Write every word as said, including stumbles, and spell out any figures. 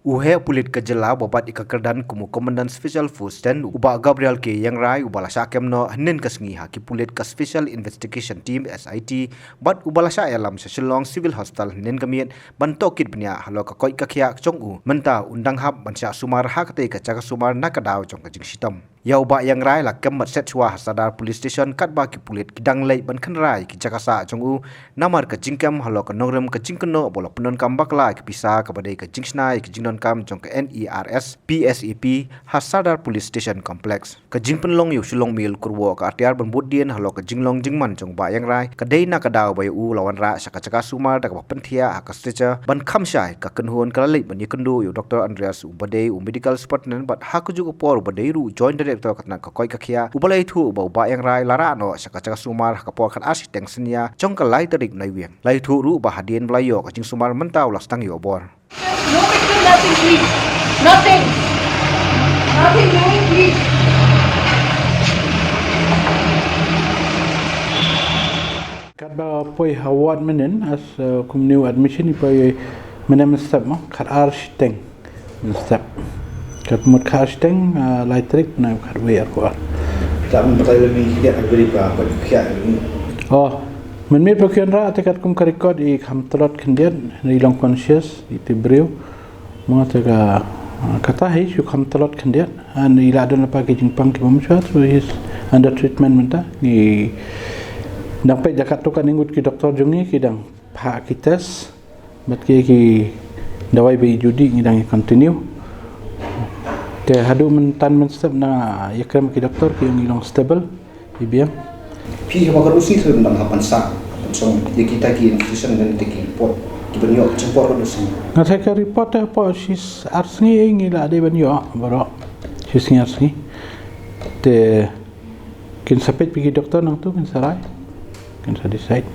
U heh pulit ka jylla uba bat ïa ka kyrdan kum u Commandant Special Force ten, u Bah Gabriel K Iangrai, uba la shah kem noh hynnin ka sngi ha ki pulit ka Special Investigation Team, S I T, bad uba la shah ïalam sha Shillong Civil Hospital hynnin ka miet ban tohkit bniah halor ka koit ka khiah jong u, mynta un dang hap ban shah sumar ha katei ka jaka sumar na ka daw jong ka jingshitom. Ïa u Bah Iangrai la kem mat set shuwa ha Sadar Police Station katba ki pulit ki dang leit ban kynra ïa ki jaka sah jong u, namar ka jingkem halor ka nongrim ka jingkynnoh ba u la pyndonkam bakla ïa ka pisa kaba dei ka jingshna ïa ka jingdonkam jong ka N E R S P S A P ha Sadar Police Station Complex. Ka jingpynlong ïa u Shillong Mail Kur Wah ka atiar ban bud dien halor ka jinglong jingman jong u Bah Iangrai ka dei na ka daw ba ïa u la wanrah sha ka jaka sumar da kaba pynthiah ha ka stretcher ban kham shai. Ka kynhun ka la leit ban ïakynduh ïa u Doctor Andreas, uba dei u Medical Superintendent bad ha kajuh ka por uba dei ruh u Joint Director ka tnat ka koit ka khiah, uba la ïathuh ba u Bah Iangrai la rah noh sha ka jaka sumar ha ka por khatar shiteng synñia jong ka lai tarik Naiwieng. La ïathuh ruh ba hadien ba la ïoh ka jingsumar mynta u la sdang ïoh bor. No picture, nothing, please. Nothing. Nothing doing, please. Katba poi ha ward mynnin, as, uh, kum new admission i poi mynne mynstep mo, khatar shiteng mynstep. Kat mut khatar shiteng, uh, lai tarik na khatwei arphew ar. Tam batai lebih dia beri ba ba kia ini. Oh, mynmiet ba ki wanrah te katkum ka record i kham tlot khyndiat, i long conscious, i tip briew. Mo te ka, kata hi shu kham tlot khyndiat. An i la don lypa ki jingpang kiba mynshuwa, so he's under treatment mynta. Ngi dang peit da katto katne ngut ki doktor jong ngi ki dang phah ki test. Bad ki, ki dawai ba i ju dih ngi dang ïa continue. Te haduh mynta mynstep nga ïakren ki doktor ki ong i long stable. I biang. Phi haba ka dosi tu nang hapan sa, hapan song, ïa kita ki investigation dan kita ki report, ki ban ïoh jingpor ka dosi. Nga thai ka report te hapoh shi ar sngi ngi la dei ban ïoh baroh. Shi sngi ar sngi. Te kin sa peit ki doktor nangtu kin sa rai. Kin sa decide.